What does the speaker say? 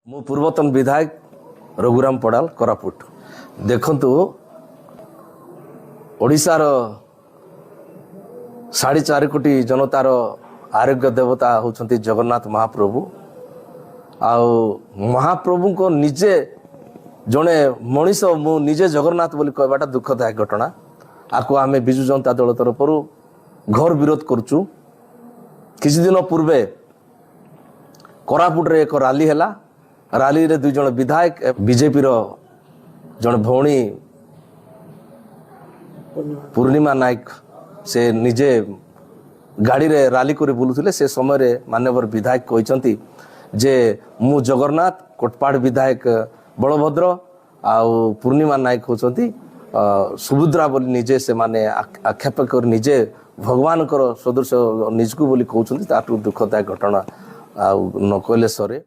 ମୁଁ ପୂର୍ବତନ ବିଧାୟକ ରଘୁରାମ ପଡ଼ାଲ, କୋରାପୁଟ। ଦେଖନ୍ତୁ, ଓଡ଼ିଶାର 4.5 କୋଟି ଜନତାର ଆରୋଗ୍ୟ ଦେବତା ହେଉଛନ୍ତି ଜଗନ୍ନାଥ ମହାପ୍ରଭୁ। ଆଉ ମହାପ୍ରଭୁଙ୍କ ନିଜେ ଜଣେ ମଣିଷ ମୁଁ ନିଜେ ଜଗନ୍ନାଥ ବୋଲି କହିବାଟା ଦୁଃଖଦାୟକ ଘଟଣା। ଆକୁ ଆମେ ବିଜୁ ଜନତା ଦଳ ତରଫରୁ ଘୋର ବିରୋଧ କରୁଛୁ। କିଛି ଦିନ ପୂର୍ବେ କୋରାପୁଟରେ ଏକ ରାଲି ହେଲା। ରାଲିରେ ଦୁଇ ଜଣ ବିଧାୟକ, ବିଜେପିର ଜଣେ ଭଉଣୀ ପୂର୍ଣ୍ଣିମା ନାୟକ, ସେ ନିଜେ ଗାଡ଼ିରେ ରାଲି କରି ବୁଲୁଥିଲେ। ସେ ସମୟରେ ମାନ୍ୟବର ବିଧାୟକ କହିଛନ୍ତି ଯେ ମୁଁ ଜଗନ୍ନାଥ, କୋଟପାଡ଼ ବିଧାୟକ ବଳଭଦ୍ର ଆଉ ପୂର୍ଣ୍ଣିମା ନାୟକ ହେଉଛନ୍ତି ସୁଭଦ୍ରା ବୋଲି ନିଜେ ସେମାନେ ଆକ୍ଷେପ କରି ନିଜେ ଭଗବାନଙ୍କର ସଦୃଶ ନିଜକୁ ବୋଲି କହୁଛନ୍ତି। ତାଠୁ ଦୁଃଖଦାୟକ ଘଟଣା ଆଉ ନ କହିଲେ ସରେ।